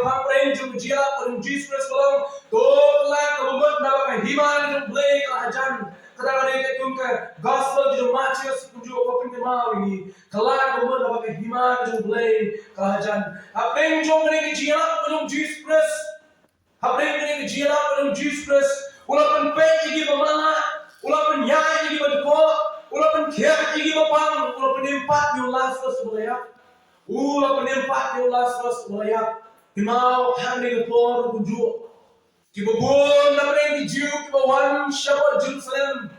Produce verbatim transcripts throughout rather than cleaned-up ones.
Hapdeng jong ka jingïalap jong u Jisu Khrist ka long, to kylla kaba mut naba ka hima jong u Blei ka la hajan. Kata ka dei katkum ka gospel jong u Mathaios kumjuh ka pynkynmaw ïa ngi. Kylla kaba mut naba ka hima jong u Blei ka la hajan. Hapdeng jong kane ka jingïalap jong u Jisu Khrist. Hapdeng kane ka jingïalap jong u Jisu Khrist. U la pynpeit ïa kiba matlah. U la pynïaid ïa kiba dkoh. U la pynkhiah ïa kiba pang. U la pynim pat ïa u Lasarus uba la ïap. U la pynim pat ïa u Lasarus uba la ïap. Kynmaw ha kane ka por kumjuh. Kiba bun na pdeng ki Jiw kiba wan shapoh Jerusalem.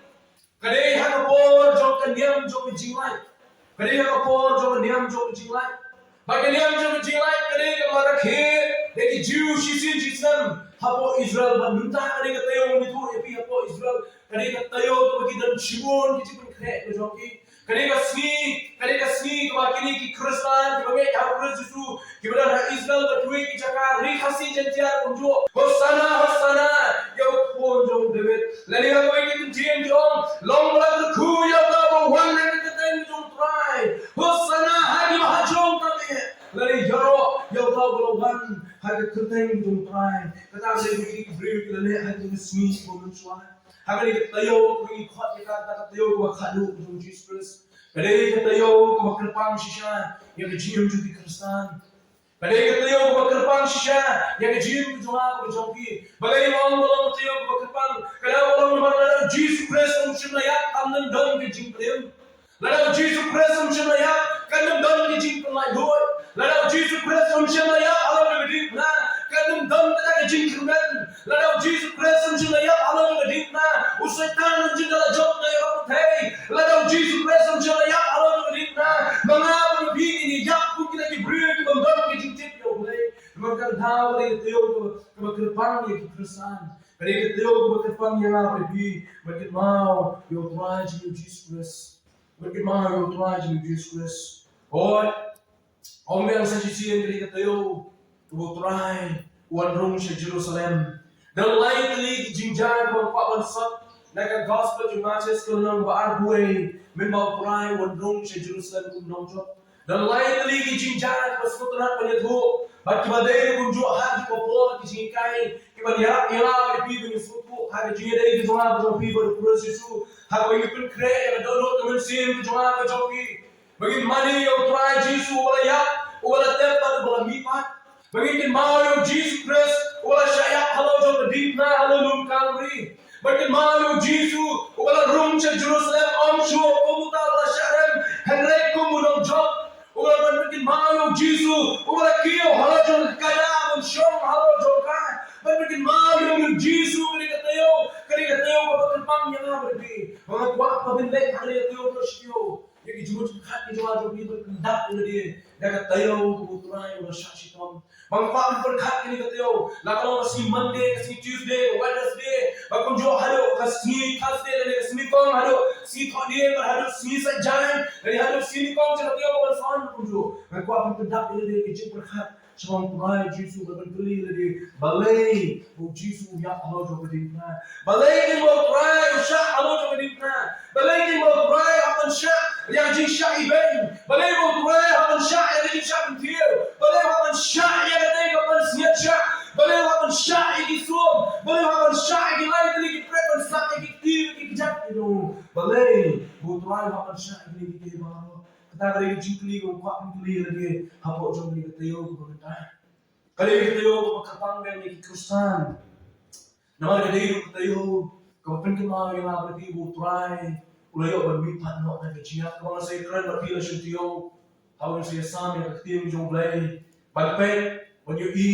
Ka dei ha ka por jong ka niam jong ka jinglait. Ka dei ha ka por jong ka niam jong ka jinglait. Bad ka niam jong ka jinglait ka dei kaba rakhe da ki Jiw shisien shisnem hapoh Israel, bad mynta ka dei ka taïew ngi ithuh ïa phi hapoh Israel. Ka dei ka taïew kaba ki don shibun ki jingpynkhreh ka jong ki. Ka dei ka sngi, ka dei ka sngi kaba kine ki Khristan kiba ngeit ha u Khrist Jisu, kiba don ha Israel bad kiwei ki jaka, ri Khasi Jaiñtia kumjuh. Hosana, Hosana ïa u khun jong u David. Lane ha kawei ka kyntien ki ong, long ba la kyrkhu ïa uta uba wan ha ka kyrteng jong u Trai. Hosana ha kiba ha jong ka miet. Lane ïaroh ïa uta uba la wan ha ka kyrteng jong u Trai. Kata ka dei kine ki briew ki la leh ha kine ki sngi kiba mynshuwa. Ha kane ka taïew kaba ngi khot ïa ka, ka taïew kaba khatduh jong u Jisu Khrist. Ka dei ka taïew kaba kyrpang shisha ïa ka jingim jong ki Khristan. Ka dei ka taïew kaba kyrpang shisha ïa ka jingim jong nga bad jong phi. Balei nga ong ba long ka taïew kaba kyrpang? Ka dei ba long namar lada u Jisu Khrist um shym la ïap, kam don ka jingpynim. Lada u Jisu Khrist um shym la ïap, kan ym don ka jingpynlait luid. Lada u Jisu Khrist um shym la ïap halor ka diengphna, kan ym don kata ka jingkyrmen. Lada u Jisu Khrist um shym la ïap halor ka diengphna, u Soitan un jin da la jop na ïa ka pyrthei. Lada u Jisu Khrist um shym la ïap halor ka diengphna, ma nga bad ma phi ngin ïap kum kita ki briew ki bym don ka jingtip ïa U Blei. Namar kata ka dei ka taïew kaba kyrpang ïa ki Khristan. Ka dei ka taïew kaba kyrpang ïa nga bad phi. Ban kynmaw ïa U Trai jong ngi U Jisu Khrist. Ban kynmaw ïa U Trai jong ngi U Jisu Khrist. Hooid. Ong biang sa shisien ka dei ka taïew kaba U Trai u wan rung sha Jerusalem. Don lai tylli ki jingjia kiba kwah ban sot na ka gospel jong u Mathaios ka lynnong ba arphew wei, mynba U Trai u wan rung sha Jerusalem kum u nongjop. Don lai tylli ki jingjia kiba sngewtynnat ban ïathuh bad kiba dei kumjuh ha kiba por ki jinghikai kiba ïarap ïa nga bad phi ban ïasngewthuh ha ka jingïadei ka jong nga bad jong phi bad U Khrist Jisu, ha kaba ngi pynkhreh ïa ka dohnud ka mynsiem ka jong nga bad jong phi. Ba ngin mane ïa U Trai Jisu uba la ïap, uba la tep bad uba la mihpat. Ba ngin kynmaw ïa U Jisu Khrist uba la shah ïap halor jong ka diengphna ha lyngngoh Kalbari. Ba ngin kynmaw ïa U Jisu uba la rung sha Jerusalem, ym shuh kum uta uba la shah rem, hynrei kum u nongjop. Uba la, ba ngin kynmaw ïa U Jisu uba la kiew halor jong ka kaidah ban shong halor jong ka. Ba ngin kynmaw ïa U Jisu. Ka dei ka taïew, ka dei ka taïew kaba kyrpang ïa nga bad phi. Ba nga kwah ba ngin leit ha ka dei ka taïew ka shiphew. Ïa ki jingmut pyrkhat ki jong nga jong phi ban pyndap ïa lade da ka taïew kaba U Trai u la shah shitom. Ba nga kwah ban pyrkhat kane ka taïew, la ka long ka sngi Monday, ka sngi Tuesday, ka Wednesday, ba kumjuh haduh ka sngi Thursday, lane ka sngi Kong haduh sngi Thohdieng, ba haduh sngi Saitjaiñ, lane haduh sngi Nyngkong, jong ka taïew ban sa wan kumjuh. Ba nga kwah ban pyndap ïa lade ki jingpyrkhat shaphang U Trai Jisu, ba ban kylli lade, balei ba U Jisu u ïap halor jong ka diengphna? Balei kin ba U Trai u shah halor jong ka diengphna? Balei kin ba U Trai u hap ban shah ïa ka jingshah ibeiñ? Balei ba U Trai u hap ban shah ïa ka jingshah pynthiaw? Balei u hap ban shah ïa katei ka pansngiat shah? Balei u hap ban shah ïa ki sum? Balei u hap ban shah ïa ki lai tylli ki pret ban sah ïa ki kti bad ki kjat ki jong u? Balei ba U Trai u hap ban shah ïa kine kiei baroh? Kata ka dei ka jingkylli kaba nga kwah ban kylli ïa lade hapoh jong kane ka taïew kaba mynta. Ka dei ka taïew kaba kyrpang biang ïa ki Khristan. Namar ka dei ruh ka taïew kaba pynkynmaw ïa nga bad phi ba U Trai u la ïoh ban mihpat noh na ka jingïap. Kaba nga sa ïakren bad phi la shu taïew, haba nga sa ïasam ïa ka ktien jong U Blei, ban peit, ban ïohi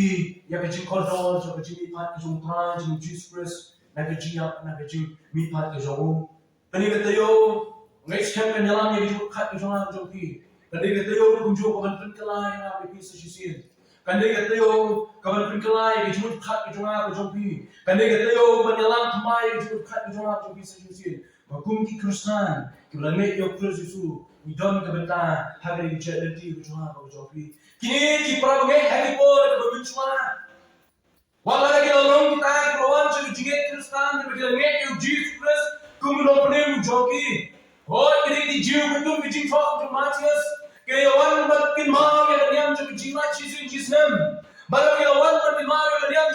ïa ka jingkordor jong ka jingmihpat ka jong U Trai jong U Jisu Khrist na ka jingïap, na ka jingmihpat ka jong u. Kane ka taïew, nga ngeit skhem kan ïalam ïa ka jingmut khat ka jong nga ka jong phi. Kane ka taïew kumjuh ka ban pynkylla ïa nga bad phi sa shisien. Kane ka taïew ka ban pynkylla ïa ka jingmut khat ka jong nga ka jong phi. Kane ka taïew ka ban ïalam thymmai ïa ka jingmut khat ka jong nga ka jong phi sa shisien. Ba kum ki Khristan kiba la ngeit ïa U Khrist Jisu, ngi don ka bynta ha kane ka jingïaid lynti ka jong nga ka jong phi. Kine ki para bangeit ha ki por kiba mynshuwa. Wat la ki la long kita kiba wan sha ka jingngeit Khristan, kiba ki la ngeit ïa U Jisu Khrist kum u nongpynim jong ki. Hooid, ki dei ki Jiw, katkum ka jingthoh jong u Mathaios, ki la wan ban kynmaw ïa ka niam jong ka jinglait shisien shisnem. Bad ki la wan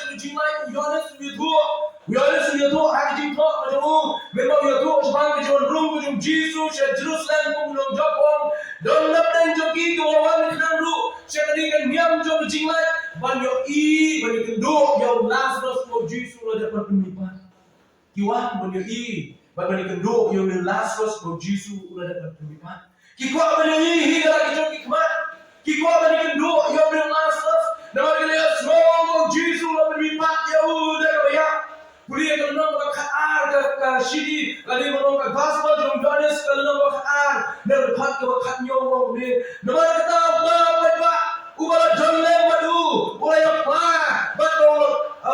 Ka jinglait u Ïoannis u ïathuh. U Ïoannis u ïathuh ha ka jingthoh ka jong u. Mynba u ïathuh shaphang ka jingwan rung ka jong u Jisu sha Jerusalem kum u nongjop, u ong, don napdeng jong ki kiba wan khnang ruh sha kane ka niam jong ka jinglait ban ïohi, ban ïakynduh ïa u Lasarus ba u Jisu u la dep ban pynmihpat. Ki wan ban ïohi bad ban ïakynduh ïa u Lasarus ba u Jisu u la dep ban pynmihpat. Ki kwah ban ïohi hi da la ki jong ki khmat. Ki kwah ban ïakynduh ïa u Lasarus. Namar ki la ïohsngew ba u Jisu u la pynmihpat ïa u da kaba ïap. Pule ïa ka lynnong kaba khatar ka, ka shini, lane ba long ka Gospel jong u Ïoannis ka lynnong kaba khatar, na ka dkhot kaba khathynñiew, u ong kumne: Namar kata uta u paidbah uba la don lem bad u u la ïapla, bad ba u la,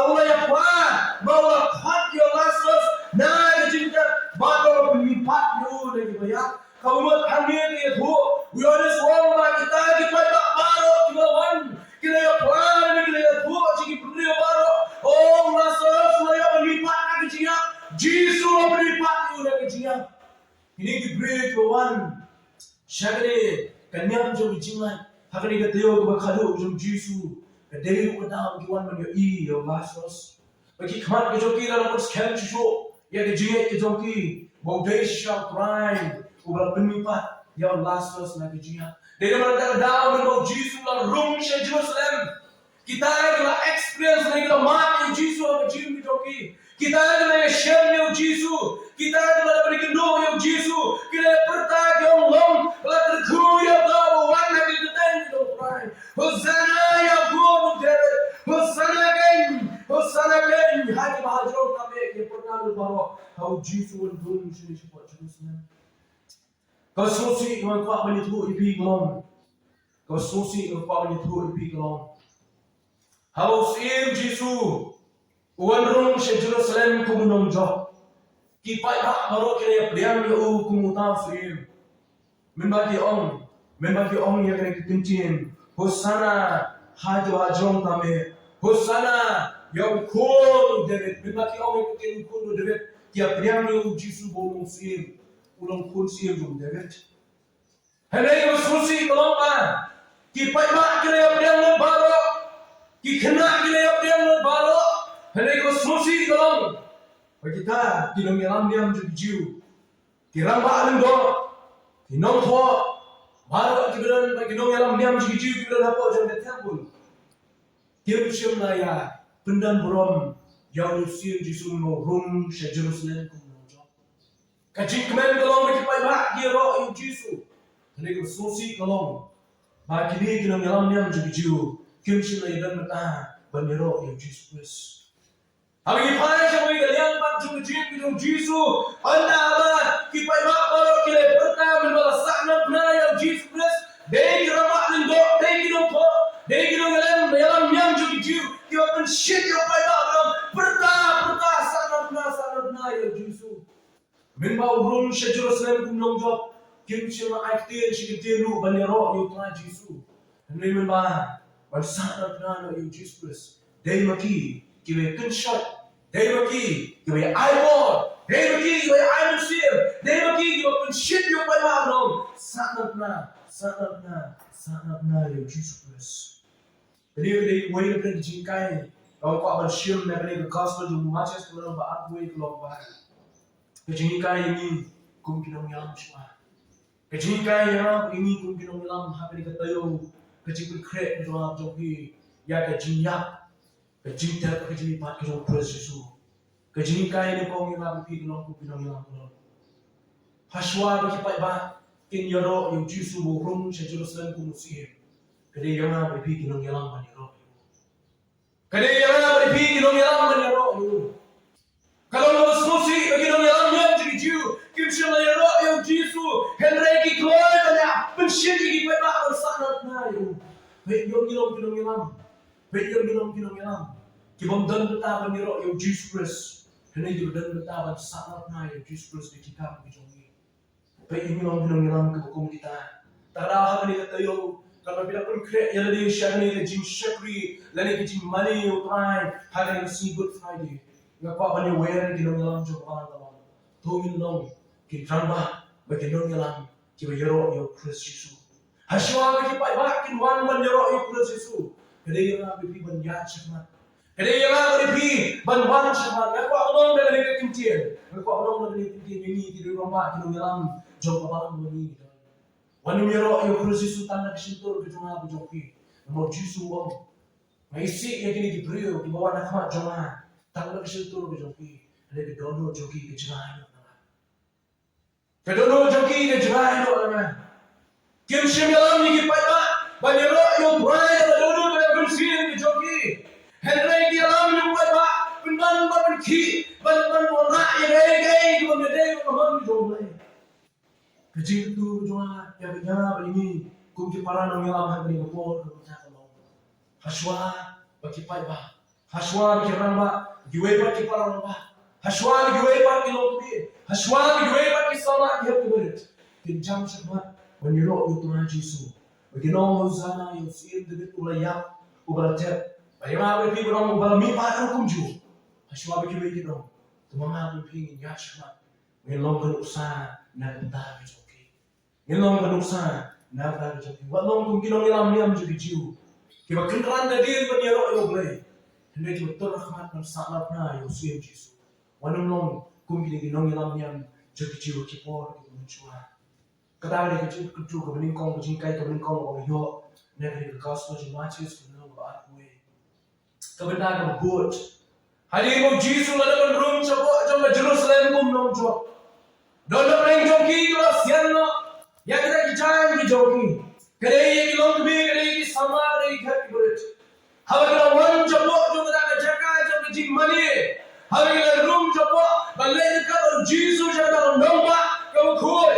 u la ïapla ba u la khot ïa u Lasarus na ka jingkit, bad ba u la pynmihpat ïa u na kiba ïap. Ka mut hangne ka ïathuh, u Ïoannis u ong ba kita ki paidbah baroh kiba wan, ki la ïapla ne ki la ïathuh sha ki briew baroh, u ong, Lasarus u la ïoh ban mihpat na ka jingïap, Jisu u la pynmihpat ïa u na ka jingïap. Kine ki briew kiba wan sha kane ka niam jong ka jinglait, ha kane ka taïew kaba khadduh jong u Jisu, ka dei ruh ka daw ba ki wan ban ïohi ïa u Lasarus. Ba ki khmat ka jong ki la dang pynskhem shuh shuh ïa ka jingngeit ka jong ki ba u dei shisha u Trai uba la pynmihpat ïa u Lasarus na ka jingïap. Dei namar kata ka daw mynba u Jisu u la rung sha Jerusalem, kita ki la experience ne ki la mad ïa u Jisu ha ka jingim ka jong ki. Kita ki la ïashem ïa u Jisu. Kita ki la dep ban ïakynduh ïa u Jisu. Ki la pyrta, ki ong, long, la kyrkhu ïa uta uba wan ha ka kyrteng jong u Trai. Hosanna ïa u Khun u David. Hosanna keiñ. Hosanna keiñ ha kiba hajrong tame, ki pyrta lut baroh ha u Jisu uba rung sha Jerusalem. Kaba sngewsih kaba nga kwah ban ïathuh ïa phi ka long, kaba sngewsih kaba nga kwah ban ïathuh ïa phi ka long, haba u Syiem Jisu u wan rung sha Jerusalem kum u nongjop, ki paidbah baroh ki la ïapdiang ïa u kum uta u Syiem. Mynba ki ong, mynba ki ong ïa kane ka kyntien, Hosanna ha kiba hajrong tame, Hosanna ïa u Khun u David. Mynba ki ong ïa ka ktien u Khun u David, ki ïapdiang ïa u Jisu ba u long Syiem, u long Khun Syiem jong u David. Hynrei kaba sngewsih ka long ba ki paidbah ki la ïapdiang lut baroh, ki khynnah ki la ïapdiang lut baroh. Hynrei kaba sngewsih ka long ba kita ki nongïalam niam jong ki Jiw, ki rangbah lyngdoh, ki nongthoh, baroh kiba don, ba ki nongïalam niam jong ki Jiw kiba don hapoh jong ka templ, kim shym la ïa pyndon burom ïa u Syiem Jisu ba u rung sha Jerusalem kum u nongjop. Ka jingkmen ka long ba ki paidbah ki ïaroh ïa u Jisu. Hynrei kaba sngewsih ka long ba kine ki nongïalam niam jong ki Jiw kim shym la ïadon bynta ban ïaroh ïa u Jisu Khrist. Haba ngi phai sha kawei ka liang pat jong ka jingim ka jong u Jisu, ynda haba ki paidbah baroh ki la pyrta mynba la sahnarphna ïa u Jisu Khrist, dei ki rangbah lyngdoh, dei ki nongthoh, dei ki nongïalam, ïalam niam jong ki Jiw kiba pynshit ïa u paidbah, ba pyrta, pyrta, sahnarphna, sahnarphna ïa u Jisu. Mynba u rung sha Jerusalem kum u nongjop, kim shym la ai ktien shi ktien ruh ban ïaroh ïa u Trai Jisu. Hynrei mynba ban sahnarphna ïa u Jisu Khrist, dei ma ki kiba kynshoit, dei ma ki kiba ai bor, dei ma ki kiba ai mynsiem, dei ma ki kiba pynshit ïa u paidbah, ban ong, sahnarphna, sahnarphna, sahnarphna ïa u Jisu Khrist. Kane ka dei kawei na ki jinghikai kaba nga kwah ban shim na kane ka Gospel jong u Mathaios, ka lynnong ba arphew wei, ka lynnong ba ar. Ka jinghikai ïa ngi kum ki nongïalam shuwa. Ka jinghikai ïa ngi kum ki nongïalam ha kane ka taïew, ka jingpynkhreh ka jong nga jong phi ïa ka jingïap, ka jingtep, ka jingmihpat ka jong u Khrist Jisu. Ka jinghikai nyngkong ïa nga bad phi ka long kum ki nongïalam, ka long, ha shuwa ba ki paidbah kin ïaroh ïa u Jisu ba u rung sha Jerusalem kum u Syiem, ka dei ïa nga bad phi ki nongïalam ban ïaroh ïa u. Ka dei ïa nga bad phi ki nongïalam ban ïaroh ïa u. Ka long kaba sngewsih ba ki nongïalam niam jong ki Jiw kim shym la ïaroh ïa u Jisu, hynrei ki kloi ban ïa pynshit ïa ki paidbah ban sahnarphna ïa u. Peit, ïoh ngi long ki nongïalam. Peit, ïoh ngi long ki nongïalam kibym don bynta ban ïaroh ïa u Jisu Khrist, hynrei kiba don bynta ban sahnarphna ïa u Jisu Khrist da ki kam ki jong ngi. Peit, ïoh ngi long ki nongïalam kiba kum kita. Te ka daw ha kane ka taïew, katba phi la pynkhreh ïa lade sha kane ka jingshakri lane ka jingmane ïa u Trai ha kane ka sngi Good Friday, nga kwah ban ïawer ïa ki nongïalam jong ka balang ka long, to ngin long ki rangbah bad ki nongïalam kiba ïaroh ïa u Khrist Jisu. Ha shuwa ba ki paidbah kin wan ban ïaroh ïa u Khrist Jisu, ka dei ïa nga bad phi ban ïaid shakhmat. Ka dei ïa nga bad ïa phi ban wan shakhmat. Nga kwah ban ong da kane ka kyntien, nga kwah ban ong da kane ka kyntien ïa ngi ki rangbah, ki nongïalam jong ka balang, ïa ngi. Wat nym ïaroh ïa u Khrist Jisu tang na ka shyntur ka jong nga bad jong phi. Namar u Jisu u ong, nga isih ïa kine ki briew kiba wan ha khmat jong nga tang na ka shyntur ka jong phi, hynrei ka dohnud jong ki ka jngai noh na nga. Ka dohnud jong ki ka jngai noh na nga. Kim shym ïalam ïa ki paidbah ban ïaroh ïa U Trai da ka dohnud bad ka mynsiem ka jong ki. Hynrei ki ïalam ïa u paidbah pynban ban pynkhih, ban, ban wanrah ïa kaei kaei kaba ym dei, kaba ym dei ka jong U Blei. Ka jingkyntu ka jong nga ïa ka, ïa nga bad ïa ngi kum ki para nongïalam ha kane ka por ka bynta ka long, hashwa ba ki paidbah, hashwa ba ki rangbah, kiwei pat ki para rangbah, hashwa ba kiwei pat ki longkmie, hashwa ba kiwei pat ki samla ki hep ki barit, kin jam shakhmat ban ïaroh ïa U Trai Jisu, ba kin ong, Hosanna ïa u Syiem David uba la ïap, uba la tep. Ba ïa nga bad ïa phi ban ong, uba la mihpat ruh kumjuh. Hashwa ba kiwei kin ong, to ma nga bad phi ngin ïaid shakhmat, ngin long ka nuksa na ka bynta ka jong ki. Ngin long ka nuksa na ka bynta ka jong ki. Wat long kum ki nongïalam niam jong ki Jiw, kiba kynran da dien ban ïaroh ïa U Blei, hynrei kiba tur ha khmat ban sahnarphna ïa u Syiem Jisu. Wat nym long kum kine ki nongïalam niam jong ki Jiw ha ki por kiba mynshuwa. Kata ka dei ka jingkyntu kaba nyngkong, ka jinghikai kaba nyngkong kaba ngi ïoh na ka dei ka Gospel jong u Mathaios, ka lynnong kaba arphew wei, ka bynta kaba kut. Hadien ba u Jisu u la dep ban rung shapoh jong ka Jerusalem kum nongjop, don napdeng jong ki kiba la sian noh ïa kita ki jaiñ ki jong ki. Ka dei ïa ki longkmie, ka dei ïa ki samla, ka dei ïa ki hep ki barit. Haba ki la wan shapoh jong kata ka jaka jong ka jingmane, haba ki la rung shapoh, ba leit ryngkat bad u Jisu sha kata ka nongbah kaba khuid,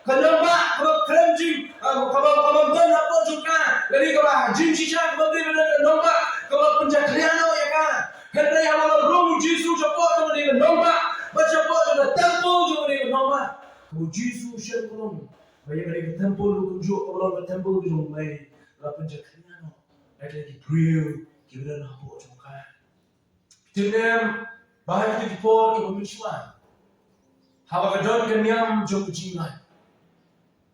ka nongbah kaba khlem jing, ah, kaba, kaba ym don hapoh jong ka, lane kaba jingshisha kaba ym dei, lane ka nongbah kaba pynjakhlia noh ïa ka. Hynrei haba la rung u Jisu shapoh jong kane ka nongbah, bad shapoh jong ka templ jong kane ka nongbah, u Jisu u shem, u ong ba ïa kane ka templ kumjuh kaba long ka templ ka jong U Blei, la pynjakhlia noh ïa ki briew kiba don hapoh jong ka. Ki tip ne em ba ha kito ki por kiba mynshuwa, haba ka don ka niam jong ka jinglait,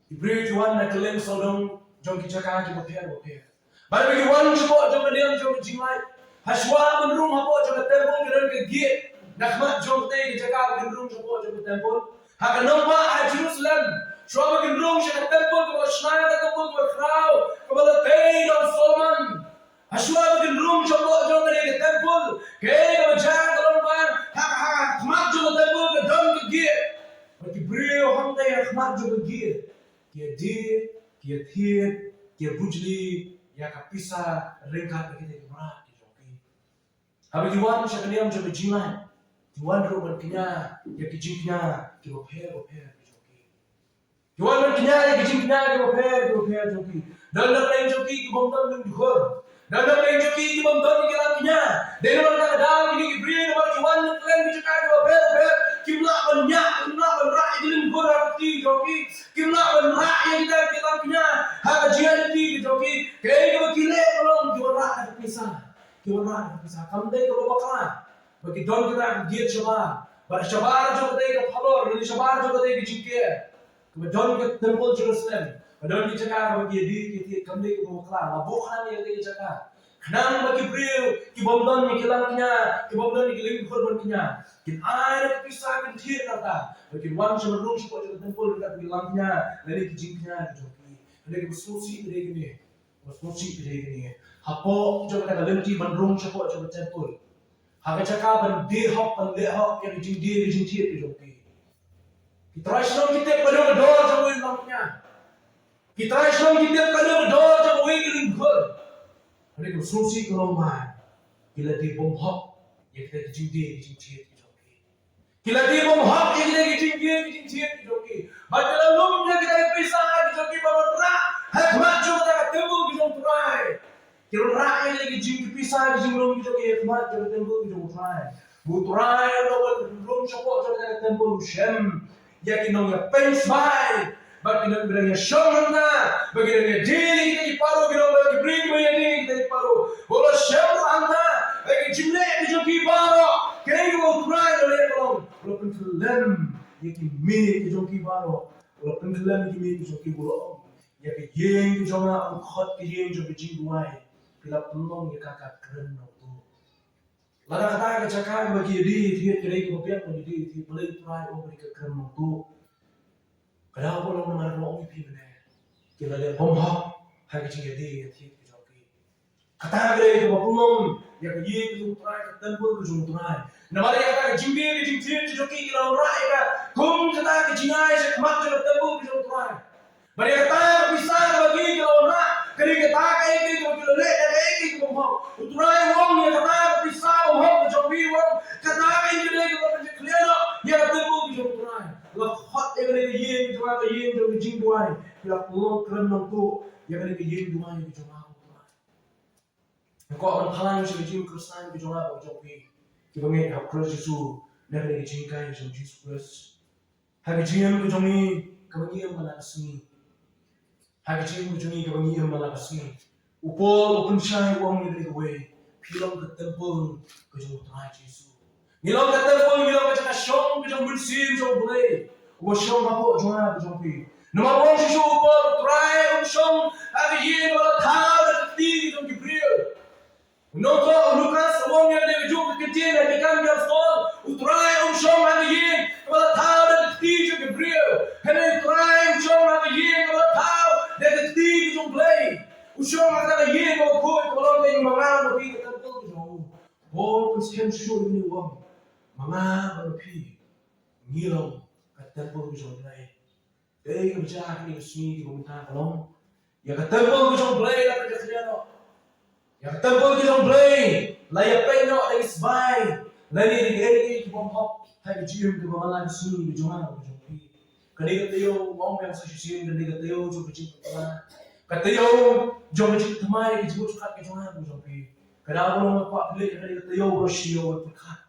ki briew ki wan na kylleng sawdong jong ki jaka kiba pher bapher. Bad haba ki wan shapoh jong ka niam jong ka jinglait, hashwa ban rung hapoh jong ka templ ka don ka gate na khmat jong katei ka jaka ba kin rung shapoh jong ka templ. Ha ka nongbah ha Jerusalem, shuwa ba kin rung sha ka templ kaba la shna, ka templ kaba khraw, kaba la tei da u Solomon. Hashwa ba kin rung shapoh jong kane ka templ, kaei kaba jia ka long ba ha, ha khmat jong ka templ ka don ka gate. Bad ki briew hangtei ha khmat jong ka gate ki ïa die, ki ïa thied, ki ïa bujli ïa ka pisa ryngkat bad kita ki mrad ki jong ki. Haba ki wan sha ka niam jong ka jinglait, ki wan ruh ban kñia ïa ki jingkñia kiba pher bapher ki jong ki. Ki wan ban kñia ïa ki jingkñia kiba pher, kiba pher jong ki. Don napdeng jong ki ki bym don lyngdkhur. Don napdeng jong ki ki bym don ki langkñia. Dei namar kata ka daw kine ki briew, namar ki wan na kylleng ki jaka kiba pher bapher, kim lah ban ñiah, kim lah ban rah ïa ki lyngdkhur ha ka kti ki jong ki. Kim lah ban rah ïa kita ki langkñia ha ka jingïaid lynti ki jong ki. Kaei kaba ki leh ka long ki wanrah da ka pisa. Ki wanrah da ka pisa. Kam dei kaba bakla ba ki don kita ki gate shabar, bad shabar jong katei ka phalor, lane shabar jong katei ka jingker, kaba don ka templ Jerusalem, ba don ki jaka kaba ki ïa die, ki ïa thied. Kam dei kaba bakla, la buh hangne ïa katei ka jaka khnang ba ki briew ki bym don ïa ki langkñia, ki bym don ïa ki lyngdkhur ban kñia, kin ai da ka pisa, kin thied na kata, ba kin wan sha ban rung shapoh jong ka templ ryngkat bad ki langkñia lane ki jingkñia ki jong ki. Ka dei kaba sngewsih ka dei kane. Kaba sngewsih ka dei kane. Hapoh jong kata ka lynti ban rung shapoh jong ka templ, ha ka jaka ban die hok, ban leh hok ïa ka jingdie, ka jingthied ka jong ki, ki trai shnong ki tip kano ka dor jong uwei u langkñia. Ki trai shnong ki tip kano ka dor jong uwei u lyngdkhur. Ka dei kaba sngewsih ka long ba ki la die bymhok ïa kita ki jingdie, ki jingthied ki jong ki. Ki la die bymhok ïa kita ki jingdie, ki jingthied ki jong ki. Bad ki la lum ïa kita ki pisa ki jong ki ban wanrah ha khmat jong kata ka templ ka jong U Trai. Ki wanrah ïa kita ki jing, ki pisa, ki jinglum ki jong ki ha khmat jong ka templ ka jong U Trai. U Trai u la wan rung shapoh jong kata ka templ, u shem ïa ki nongïapeiñ sbai. Bad ki nong, ki dang ïashong hangta, bad ki dang ïadie ïa kita ki paru, ki nong, bad ki briew kiba ïadie ïa kita ki paru. Bad u la shem ruh hangta ïa ki jingleh ki jong ki baroh. Kaei kaba U Trai u la leh ka long, u la pynkhyllem ïa ki miej ki jong ki baroh. U la pynkhyllem ïa ki miej ki jong ki, u la ong, ïa ka ïing ka jong nga yn khot ka ïing jong ka jingduwai. Phi la pynlong ïa ka ka kren nongtuh. Lada kata ka jaka kaba ki ïadie ïathied ka dei kaba biang ban ïadie ïathied, balei U Trai u ong ka dei ka kren nongtuh? Ka daw ba long namar ba ong ïa phi mynne, ki la leh bymhok ha ka jingïadie ïathied ka jong ki. Kata ka dei kaba pynlong ïa ka ïing ka jong U Trai, ka templ ka jong U Trai. Namar ïa kata ka jingdie ka jingthied ka jong ki, ki la wanrah ïa ka kum kata ka jingai sha khmat jong ka templ ka jong U Trai. Bad ïa kata ka pisa kaba ki, ki la wanrah, ka dei kata kaei kaei kaba ki la leh, ïa kaei kaei kaba bymhok. U Trai u ong ïa kata ka pisa bymhok ka jong phi, u ong kata ka ïing ka dei kaba pynjakhlia noh ïa ka templ ka jong U Trai. La khot ïa kane ka ïing ka jong nga ka ïing jong ka jingduwai. Ki la pynlong kren nongtuh ïa kane ka ïing duwai ka jong nga, U Trai. Nga kwah ban phlang sha ka jingim Khristan ka jong nga bad ka jong phi, kiba ngeit ha U Khrist Jisu, na kane ka jinghikai ka jong U Jisu Khrist. Ha ka jingim ka jong ngi kaba ngi im man la ka sngi. Ha ka jingim ka jong ngi kaba ngi im man la ka sngi, u Paul u pynshai u ong ïa kane kawei: Phi long ka templ ka jong U Trai Jisu. Ngi long ka templ, ngi long ka jaka shong ka jong U Mynsiem jong U Blei, uba shong hapoh jong nga bad jong phi. Namar ba u ong shisha u Paul, U Trai um shong ha ka ïing kaba la thaw da ka kti ka jong ki briew. U nongthoh u Lukas u ong ïa kane kajuh ka kyntien ha Ki Kam ki Apostol, U Trai um shong ha ka ïing kaba la thaw da ka kti jong ki briew. Hynrei U Trai um shong ha ka ïing kaba la thaw da ka kti ka jong U Blei. U shong ha ka ïing kaba khuid kaba long ka ïing, ma nga ma phi ka templ ka jong u. Paul u pynskhem shuh ïa une u ong, ma nga ma phi ngi long ka templ ka jong U Blei. Dei kaba jia ha kine ki sngi kiba mynta ka long, ïa ka templ ka jong U Blei la pynjakhlia noh. Ïa ka templ ka jong U Blei la ïapeit noh da ki sbai lane da kiei kiei ki bymhok ha ka jingim kaba man la ka sngi ka jong nga ka jong phi. Ka dei ka taïew, ong biang sa shisien, ka dei ka taïew jong ka jingpynkylla, ka taïew jong ka jingthymmai ka jingmut jingpyrkhat ka jong nga ka jong phi. Ka daw ba long nga kwah phi leit ha ka dei ka taïew ba shi ïew ban pyrkhat.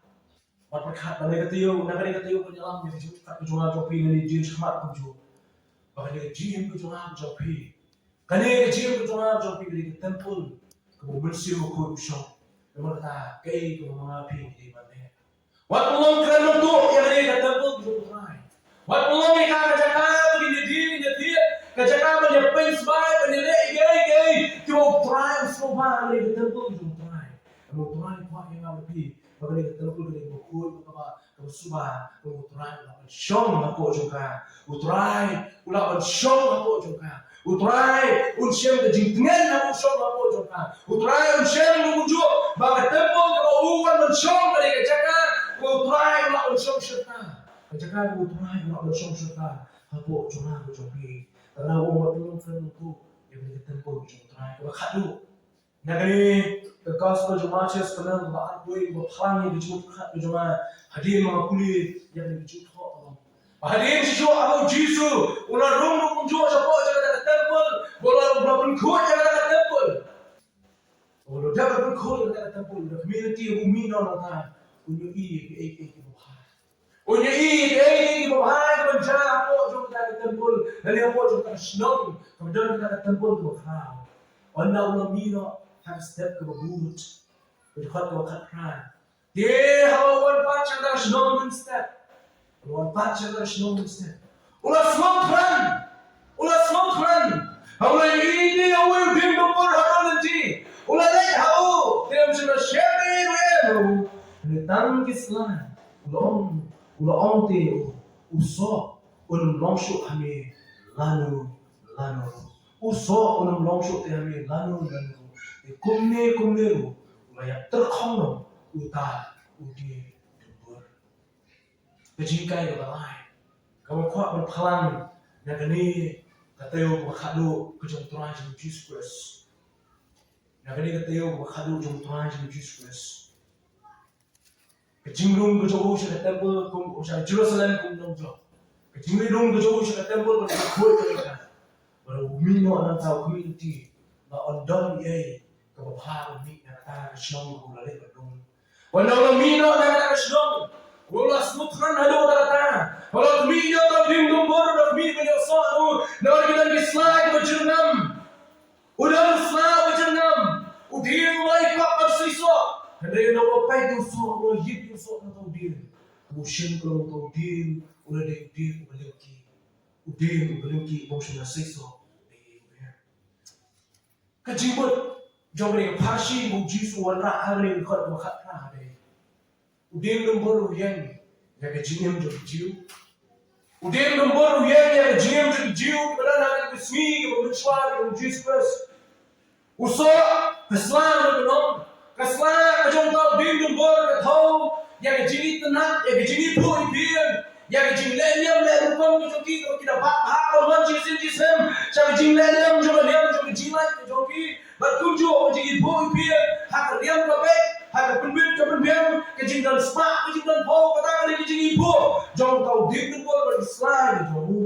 Bad pyrkhat ba kane ka taïew, na kane ka taïew ban ïalam ïa ka jingpyrkhat ka jong nga jong phi, kane ka jingim shakhmat kumjuh. Ba kane ka jingim ka jong nga jong phi, kane ka jingim ka jong nga jong phi, kane ka templ kaba U Mynsiem Bakhuid u shong. Namar kata kaei kaba ma nga phi ngi dei ban leh, wat pynlong kren nongtuh ïa kane ka templ ka jong U Trai. Wat pynlong ïa ka ka jaka ba ngin ïadie ngin ïathied, ka jaka ban ïapeiñ sbai, ban ïaleh ïa kiei kiei kiba U Trai u sngewbha, kane ka templ ka jong U Trai. Namar U Trai u kwah ïa nga bad phi ba kane ka templ ka dei kaba khuid, kaba, kaba suba, kaba U Trai u lah ban shong hapoh jong ka. U Trai u lah ban shong hapoh jong ka. U Trai un shem ka jingtngen haba u shong hapoh jong ka. U Trai un shem kumjuh ba ka templ kaba u wan ban shong ka dei ka jaka kaba U Trai u lah ban shong shyrta. Ka jaka kaba U Trai u lah ban shong shyrta hapoh jong nga bad jong phi. Ka daw ba u ong, wat pynlong kren nongtuh ïa kane ka templ ka jong U Trai. Kaba khatduh, na kane ka Gospel jong u Mathaios, ka lynnong kaba arphew, kaba phlang ïa ka jingmut pyrkhat ka jong nga hadien ba nga pule ïa kane ka jingthoh ka long ba hadien shisha haba u Jisu u la rung ruh kumjuh shapoh jong kata ka templ, ba u la, u la pynkhuid ïa kata ka templ. U la dep ban pynkhuid ïa kata ka templ, da ka mih lynti, u mih noh nangta, un ïohi ïa kiei kiei kiba bha. Un ïohi ïa kiei kiei kiba bha kiban jia hapoh jong kata ka templ, lane hapoh jong kata ka shnong kaba don kata ka templ kaba khraw. Ynda u la mih noh ha ka step kaba bud, ka dkhot kaba khatphra. Te haba u wan pat sha kata ka shnong mynstep, u wan pat sha kata ka shnong mynstep, u la sngewkhlaiñ, u la sngewkhlaiñ. Haba u la ïohi te uwei u dieng dumbur ha ka lynti, u la leit ha u, te um shym la shem ei ruh em ha u, ne tang ki slai. U la ong, u la ong te ïa u, u soh, un ym long shuh ha me lano lano. U soh, un ym long shuh te ha me lano lano. Te kumne kumne ruh u la ïatyrkhong noh uta u dieng dumbur. Ka jinghikai kaba lai kaba kwah ban phlang na kane ka taïew kaba khatduh ka jong U Trai jong ngi U Jisu Khrist. Na kane ka taïew kaba khatduh jong U Trai jong ngi U Jisu Khrist, ka jingrung ka jong u sha ka templ, kum, sha Jerusalem, kum nongjoh. Ka jingrung ka jong u sha ka templ, ban khuid ïa ka. Bad u mih noh nangta, u khmih lynti, ba un don ei kaba bha ban mih na kata ka shnong kaba u la leit ban rung. Ynda u la mih noh na kata ka shnong, u la sngewkhlaiñ haduh katta katta. U la khmih ïa uta u dieng dumbur, u la khmih ban ïohsoh ïa u. Namar ki don ki sla kiba jyrngam. U don u sla uba jyrngam, u dieng uba ïakop ban seisoh. Hynrei ynda u la peit ïa u soh, u la ïit ïa u soh na uta u dieng, u shem ka long uta u dieng u la dei u dieng uba lyngkih. U dieng uba lyngkih uba ym shym la seisoh. Ka jingmut jong kane ka pharshi ba u Jisu u wanrah ha kane ka dkhot kaba khatphra dei, U dieng Dumbur u ïeng ïa ka jingim jong ki Jiw. U dieng Dumbur u ïeng ïa ka jingim jong ki Jiw, kiba don ha kane ka sngi kaba mynshuwa jong u Jisu Khrist. U soh ka sla na ka nong, ka sla ka jong uta u dieng Dumbur ka thew ïa ka jingitynnat, ïa ka jingiphuh iphieng, ïa ka jingleh niam leh rukom ka jong ki, kaba ki da bat bha, ka long shisien shisien sha ka jingleh niam jong ka niam jong ka jinglait ka jong ki. Bad kumjuh ka jingiphuh iphieng ha ka riam ka beit, ha ka pynbit ka pynbiang, ka jingdon spah, ka jingdon phew, kata ka dei ka jingiphuh jong uta u dieng Dumbur bad ka sla ka jong u.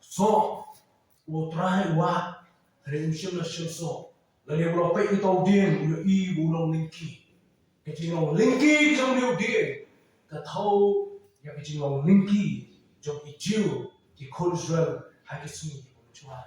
Soh, u Trai u wad, hynrei um shym la shym soh. Lane u la peit ïa uta u dieng, u ïohi ba u long lyngki. Ka jinglong lyngki jong une u dieng ka thew ïa ka jinglong lyngki jong ki Jiw, ki khun Israel, ha ki sngi kiba mynshuwa.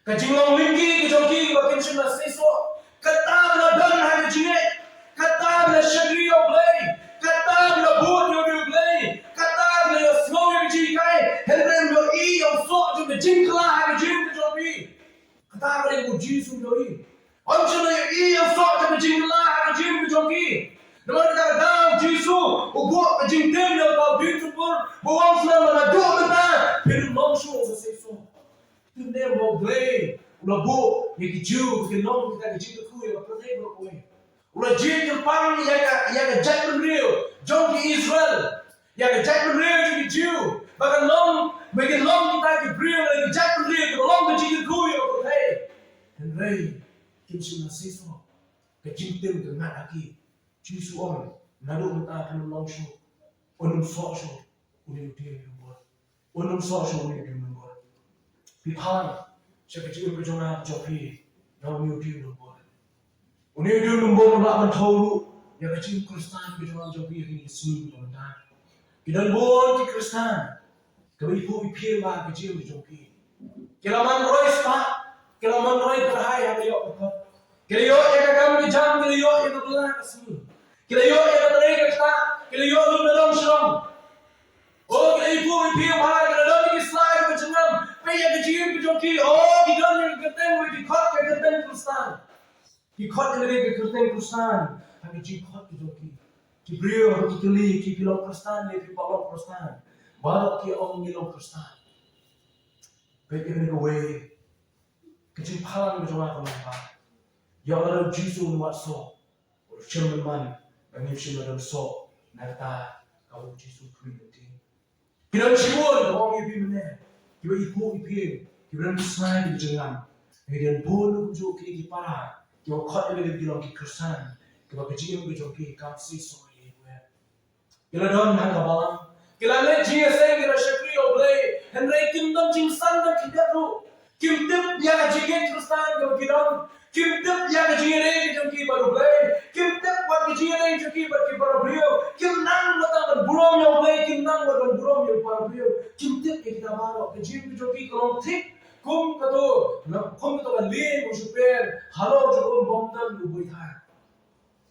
Ka jinglong lyngki ka jong ki ba kin shym la seisoh. Kata ba la don ha ka jingngeit, kata ba la shakri ïa U Blei, kata ba la bud ïa U Blei, kata ba la ïohsngew ïa ka jinghikai, hynrei ym ïohi ïa u soh jong ka jingkylla ha ka jingim ka jong ki. Kata ka dei kaba u Jisu u ïohi. Ym shym la ïohi ïa u soh jong ka jingkylla ha ka jingim ka jong ki. Namar kata ka daw u Jisu u buh ka jingtim ïa uta u dieng Dumbur, ba u ong shuwa, naduh mynta phin ym long shuh ban seisoh. Phin ïohi ba U Blei u la buh ïa ki Jiw ba kin long kita ki jingkyrkhu ïa ka pyrthei baroh kawei. U la jied kyrpang ïa ka, ïa ka jaitbynriew jong ki Israel, ïa ka jaitbynriew jong ki Jiw, ba kan long, ba kin long kita ki briew, ïa ka jaitbynriew kiba long ka jingkyrkhu ïa ka pyrthei. Hynrei kim shym la seisoh. Ka jingtim ka ngat ha ki. Jisu u ong, naduh mynta phin ym long shuh, un ym soh shuh une u dieng Dumbur. Un ym soh shuh une u dieng Dumbur. Phi phan sha ka jingim ka jong nga, ka jong phi, na une u dieng Dumbur. Une u dieng Dumbur u lah ban thew ruh ïa ka jingim Khristan ka jong nga, ka jong phi, ha kine ki sngi kiba mynta. Ki don bun ki Khristan kiba iphuh iphieng bha ha ka jingim ka jong ki. Ki la man roi spah, ki la man roi kyrhai ha ka ïoh ka kot. Ki la ïoh ïa ka kam ka jam, ki la ïoh ïa ka bylla ka sngi. Ki la ïoh ïa ka trei ka ktah, ki la ïoh lut na dong sha dong. Oh, ki la iphuh iphieng bha, ki la don ïa ki sla kiba jyrngam. Peit ïa ka jingim ka jong ki, oh, ki don ïa ka kyrteng, ki khot ïa ka kyrteng Khristan. Ki khot ïa ka kyrteng Khristan ha ka jingkhot ka jong ki. Ki briew haba ki kylli ki, phi long Khristan ne phi pat long Khristan? Baroh ki ong ngi long Khristan. Peit ïa kane kawei ka jingphalang ka jong nga ka long ba ïa lada u Jisu un wad soh, u shem bynman ba ngim shym la don soh na kata kaba u Jisu u khmih lynti. Ki don shibun kaba ong ïa phi mynne, kiba iphuh iphieng, kiba don ki sla kiba jyrngam. Ngi don bun kumjuh kine ki para kiba khot ïa lade ki long ki Khristan, kiba ka jingim ka jong ki kam seisoh ïa u. Ki la don ha ka balang, ki la leit jingïaseng, ki la shakri ïa U Blei, hynrei kim don jingsan ban khyndiat ruh. Kim tip ïa ka jingngeit Khristan kaba ki don. Kim tip ïa ka jingïadei ka jong ki bad U Blei. Kim tip wat ka jingïadei jong ki bad ki para briew. Kim nang wat tang ban burom ïa U Blei, kim nang wat ban burom ïa ki para briew. Kim tip ïa kita baroh. Ka jingim ka jong ki ka long thik kum kato, kum kato ka lieng u shu per halor jong ka um bym don u buaitha.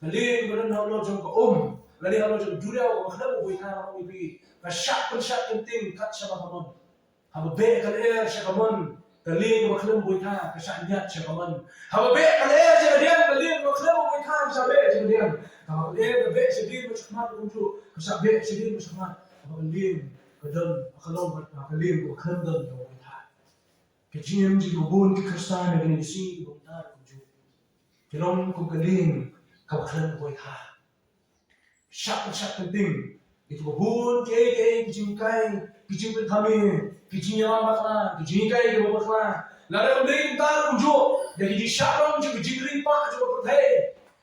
Ka lieng ba don halor jong ka um, lane halor jong ka duriaw kaba khlem u buaitha, ka ong ïa phi, ka shah pynshah kynting kat shaba ka mon. Haba beh ka lyer sha ka mon, ka lieng kaba khlem buaitha ka shah ñiad sha ka mon. Haba beh ka lyer sha ka diang, ka lieng kaba khlem buaitha ka shah beh sha ka diang. Haba ka lyer ka beh sha dien bad sha khmat kumjuh, ka shah beh sha dien bad sha khmat. Haba ka lieng ka don, ka long bad ka lieng kaba khlem don ka buaitha. Ka jingim jong kiba bun ki Khristan ha kine ki sngi kiba mynta kumjuh. Ki long kum ka lieng kaba khlem buaitha. Shah, shah kynting ïa kiba bun kiei kiei ki jinghikai, ki jingpynthame, ki jingïalam bakla, ki jinghikai kiba bakla. Lada kam dei kumta kumjuh, da ki jingshah rong jong ki jingringpah jong ka pyrthei.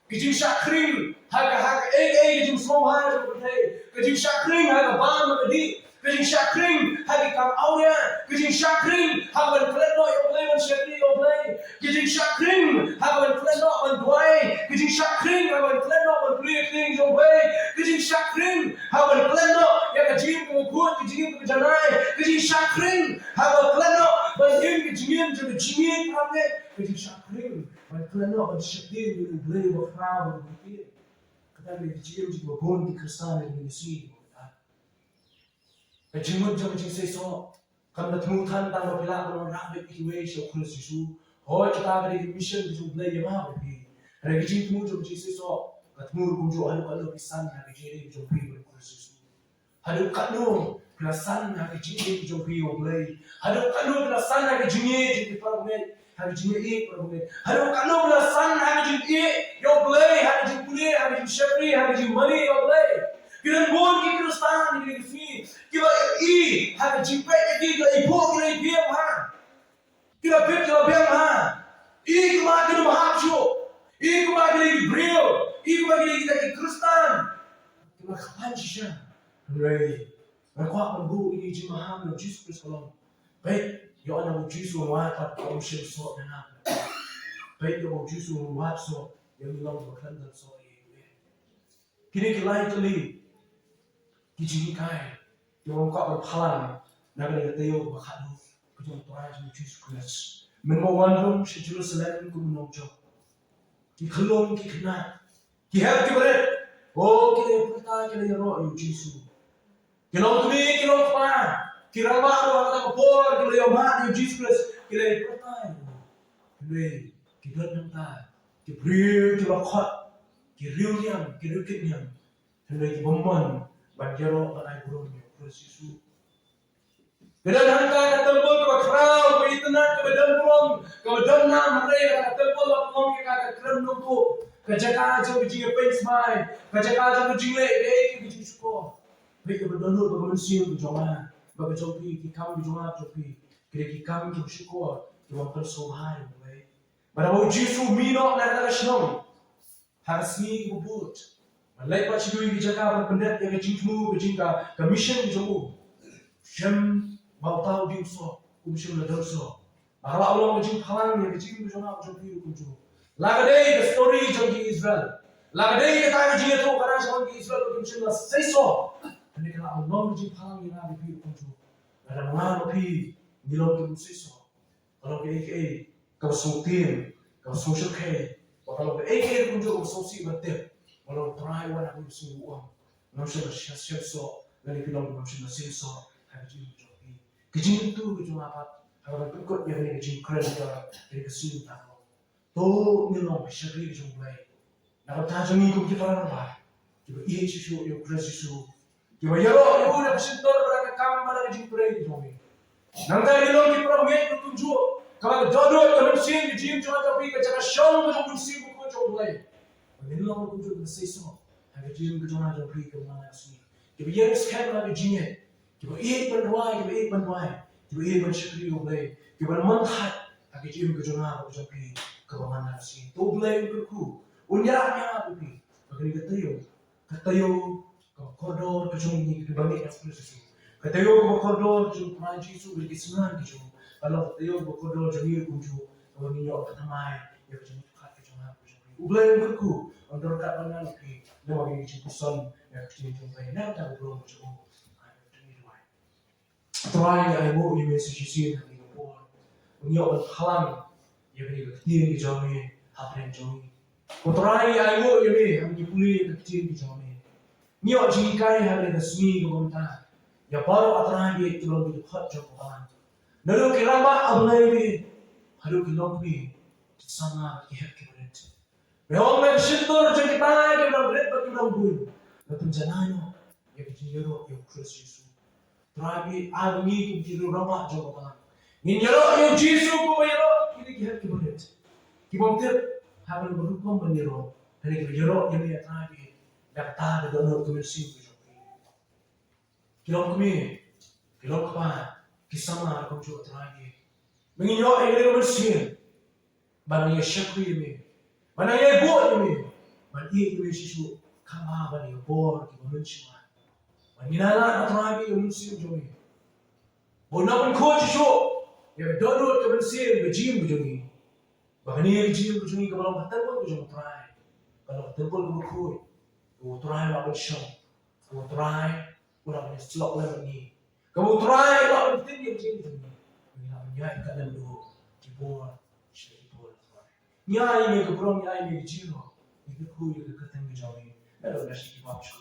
Ka jingshah khring ha ka, ha kaei kaei ka jingsngewbha jong ka pyrthei. Ka jingshah khring ha ka bam ha ka dih. Ka jingshah khring ha ki kam awria. Ka jingshah khring ha ka ban klet noh ïa U Blei, ban shakri ïa U Blei. Ka jingshah khring ha ka ban klet noh ban duwai. Ka jingshah khring ha ka ban klet noh ban plie ïa ka ktien jong U Blei. Ka jingshah khring ha ka ban klet noh ïa ka jingim kaba khuid, ka jingim kaba janai. Ka jingshah khring ha ka ban klet noh ban im ka jingim jong ka jingim kaba ngeit. Ka jingshah khring ban klet noh ban shakri ïa U Blei uba khraw bad uba ktien. Kata ka dei ka jingim jong kiba bun ki Khristan ha kine ki sngi kiba mynta. Ka jingmut jong ka jingseisoh kam da thmu than tang ba phi lah ban wanrah beit ïa kiwei sha U Khrist Jisu. Hooid, kata ka dei ka mission ka jong U Blei ïa nga bad phi. Hynrei ka jingthmu jong ka jingseisoh ka Mur kumjuh haduh katno phi san ha ka jingïeit jong phi ïa u Khrist Jisu. Haduh katno phi la san ha ka jingïeit jong phi ïa u Blei. Haduh katno phi la san ha ka jingïeit jong phi para bangeit. Ha ka jingïeit para bangeit. Haduh katno phi la san ha ka jingïeit ïa u Blei, ha ka jingpule, ha ka jingshakri, ha ka jingmane ïa u Blei. Ki don bun ki Khristan ki, ki, kiba i ha ka jingpeit ïa ki, kiba i buh, kiba i biang ha. Ki la bit, ki la biang ha. I kumba ki nym hap shuh. I kumba ki la ki briew. I kumba ki la kita ki Khristan. Ki la khlaiñ shisha. Hynrei ngan kwah ban buh ïa ki jingmaham ïa u Jisu Khrist ka long. Peit, ïoh na u Jisu u wan pat, um shym soh ïa nga. Peit, ïoh u Jisu u wan soh ïa ngi long ba khlem don soh ïa u. Kine ki lai tylli ki jinghikai kiba nga kwah ban pynpaw na kane ka taïew ba khatduh ka jong u Trai jong u Jisu Khrist. Mynba u wan lum sha Jerusalem kum u nongjop, ki khyllung ki khynnah, ki hep ki barit, oh, ki la pyrta, ki la ïaroh ïa u Jisu. Ki longkmie, ki longkpa, ki rangbah ruh ha kata ka por ki la ïohmad ïa u Jisu Khrist, ki la pyrta ïa u. Hynrei ki don hangta ki briew kiba khot, ki riewniam, ki riewkitniam. Hynrei kiba mon ban ïaroh ban ai burom ïa u Khrist Jisu. Ka don hangta ka templ kaba khraw, kaba itynnad, kaba don burom, kaba don nam, hynrei ka templ la pynlong ïa ka ka krem nongbuh, ka jaka jong ka jingïapeiñ smai, ka jaka jong ka jingleh, ka, ka jingshukor. Peit kaba dohnud ba ka mynsiem ka jong nga bad ka jong phi, ki kam ki jong nga jong phi, ki dei ki kam kiba shukor, kiba pynsngewbha ïa U Blei. Bad haba u Jisu u mih noh na kata ka shnong ha ka sngi kaba bud, ban leit pat sha kiwei ki jaka ban pyndep ïa ka jingthmu, ka jing ka, ka mission ka jong u. Shem ba uta u dei u soh, um shym la don soh. Ba ka la long ka jingphalang ïa ka jingim ka jong nga ka jong phi ruh kumjuh. La ka dei ka story jong ki Israel, la ka dei kata ka jingïathuhkhana jong ki Israel ruh kim shym la seisoh. Hynrei ka la long ka jingphalang ïa nga bad phi ruh kumjuh. Lada nga bad phi ngi long kim seisoh, ka long kaei kaei kaba sngewthiang, kaba sngewsngewkhia, ba ka long kaei kaei kumjuh kaba sngewsih ban tip. Ba long Trai u wan ha ka sngi u ong, ngam shym la seisoh, lane phi long ngam shym la seisoh ha ka jingim jong phi. Ka jingkyntu ka jong nga pat ha kaba pynkut ïa kane ka jingkren ka, kane ka sngi ka long, to ngin long ki shakri ka jong U Blei. Na ka bynta jong ngi kum ki para rangbah kiba ïeit shisha ïa u Khrist Jisu, kiba ïaroh ïa u na ka shyntur bad ka kam bad ka jingtrei ka jong ngi. Nangta ngin long ki para bangeit ruh kumjuh, kaba ka dohnud ka mynsiem ka jingim jong nga jong phi ka jaka shong ka jong u Mynsiem Bakhuid jong U Blei. Ngin long ruh kumjuh kiba seisoh ha ka jingim ka jong nga jong phi kaba man la ka sngi, kiba ïeng skhem ha ka jingngeit, kiba ïeit ban rwai, kiba ïeit ban rwai, kiba ïeit ban shakri ïa U Blei, kiba mon thait ha ka jingim ka jong nga bad ka jong phi kaba man la ka sngi. To U Blei un kyrkhu, un ïarap ïa nga bad phi ba kane ka taïew, ka taïew kaba kordor ka jong ngi kiba ngeit ïa U Khrist Jisu, ka taïew kaba kordor ka jong U Trai Jisu bad ki synran ki jong u, ka long ka taïew kaba kordor jong ngi kumjuh, kaba ngin ïoh ban thymmai ïa ka jingmut ka jong nga bad ka jong phi. U Blei un kyrkhu, un don ryngkat bad nga bad phi, namar kane ka jingpuson ïa ka ktien jong U Blei. Nangta ka burom ka jong u. Amen. To ngin duwai. Trai, ngi ainguh ïa me sa shisien ha kane ka por. Ngi ïoh ban phalang ïa kane ka ktien ka jong me hapdeng jong ngi. Ko Trai, ngi ainguh ïa me ha kane ka pule ka ktien ka jong me. Ngi ïoh jinghikai ha kane ka sngi kaba mynta ïa baroh, A Trai, kiba long ki dkhot jong ka balang, naduh ki rangbah, A Blei me, haduh ki longkmie, ki samla, ki hep ki barit. Me ong, me shyntur jong kita kiba nang rit bad kiba nang bun, me pynjanai noh ïa ka jingïaroh ïa u Khrist Jisu. Trai, me ai ba ngi kum ki rangbah jong ka balang ngin ïaroh ïa u Jisu kumba ïaroh kine ki hep ki barit, ki bym tip ha kano ka rukom ban ïaroh, hynrei kiba ïaroh ïa me, A Trai, da kata ka dohnud ka mynsiem ka jong phi. Ki longkmie, ki longkpa, ki samla ruh kumjuh, A Trai, me ngin ïoh ïa kane ka mynsiem ban nang ïa shakri ïa me, ban nang ïa buh ïa me, ban ïeit ïa me shisha, khamtam ban ïa bor kiba mynshuwa. Ban ngin ailad, A Trai, ïa u Mynsiem jong me, ba un nang pynkhuid shisha ïa ka dohnud, ka mynsiem, ka jingim ka jong ngi. Ba kane ka jingim ka jong ngi kaba long ka templ ka jong U Trai, ka long ka templ kaba khuid, kaba U Trai u lah ban shong, kaba U Trai u lah ban ïasyllok lem bad ngi, kaba U Trai u lah ban ktien ïa ka jingim jong ngi. Ngi lah ban ïaid katne duh ki bor sha ki bor, A Trai. Ngi ai ïa me ka burom, ngi ai ïa me ka jingïaroh, ngi kyrkhu ïa ka kyrteng ka jong me. Ngi la ïa shi ki bam sha